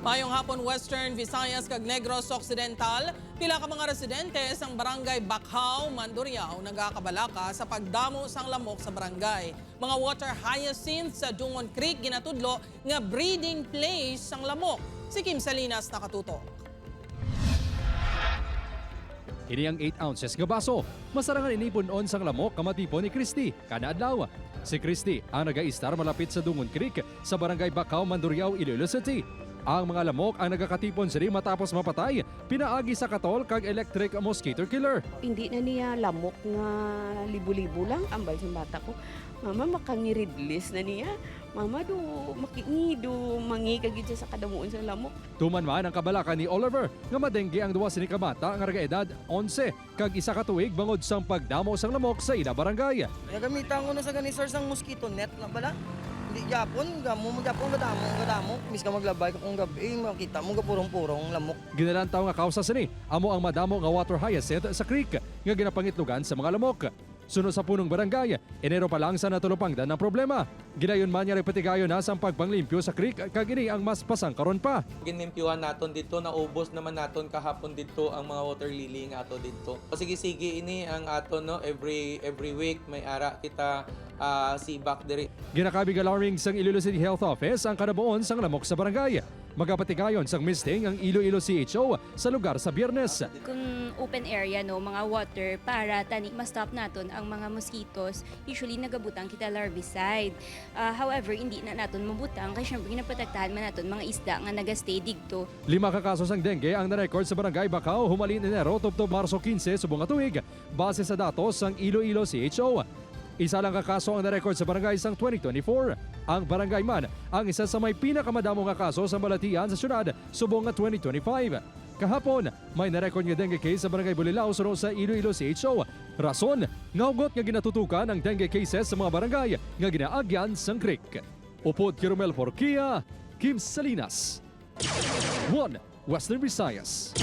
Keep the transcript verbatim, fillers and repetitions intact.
Mayong hapon, Western Visayas kag Negros Occidental. Pila ka mga residente sang Barangay Bacau, Mandurriao, nagakabalaka sa pagdamo sang lamok sa barangay. Mga water hyacinth sa Dungon Creek ginatudlo nga breeding place sang lamok. Si Kim Salinas nakatutok. Ini ang eight ounces nga baso. Masarangan ini pun-on sang lamok nga matipon ni Christy kada adlaw. Si Christy ang nagaistar malapit sa Dungon Creek sa Barangay Bacau, Mandurriao, Iloilo City. Ang mga lamok ang nagakatipon sini matapos mapatay pinaagi sa katol kag electric mosquito killer. Hindi na niya lamok nga libo-libo lang. Ambal sa bata ko, "Mama, makangiridlis na niya. Mama, do makingi, do mangi ka gid siya sa kadamuon sa lamok." Tuman man ang kabalaka ni Oliver nga madengge ang duha sini ka bata nga nagaedad onse kag isa ka tuig bangod sang pagdamo sang lamok sa ila barangay. Nagamitan ko na sa gani, sir, sang mosquito net na bala. Hindi gyapon, gamo gyapon, gadamo, gadamo. Mis ka maglabay ka kung gab-i, makita mo gapurong-purong lamok. Ginalantaw nga kausa sini amo ang madamo nga water hyacinth sa creek nga ginapangitlogan sa mga lamok. Suno sa punong barangay, Enero pa lang sa natulupangdan ang problema. Gidayon man nga nagpatigayon na sang pagpanglimpyo sa creek kag ini ang mas pasangkaron pa. Ginlimpyuhan naton didto, naubos naman naton kahapon didto ang mga water lily nga ato didto. Sige-sige ini ang aton, no, every every week may ara kita, ah, sibak diri. Ginakabig alarming sang Iloilo City Health Office ang kanabuon sang lamok sa barangay. Magapatigayon sang misting ang Iloilo C H O sa lugar sa Biyernes. Kung open area, no, mga water, para tani ma-stop naton ang mga mosquitoes, usually nagabutang kita larvicide. Ah, however, hindi na naton mabutang kay syempre ginaprotektahan man naton mga isda nga nagastay digto. Lima ka kaso sang dengue ang na-record sa Barangay Bacau humalin Enero tubtob Marso quince subong nga tuig, base sa datos sang Iloilo C H O. Isa lang ka kaso ang na-record sa barangay sang twenty twenty-four. Ang barangay man ang isa sa may pinakamadamo nga kaso sa balatian sa syudad subong nga twenty twenty-five. Kahapon, may na-record nga dengue case sa Barangay Bulilao suno sa Iloilo C H O. Rason, nga hugot nga ginatutukan ang dengue cases sa mga barangay nga ginaagyan sang creek. Upod kay Romel Porquia, Kim Salinas, One Western Visayas.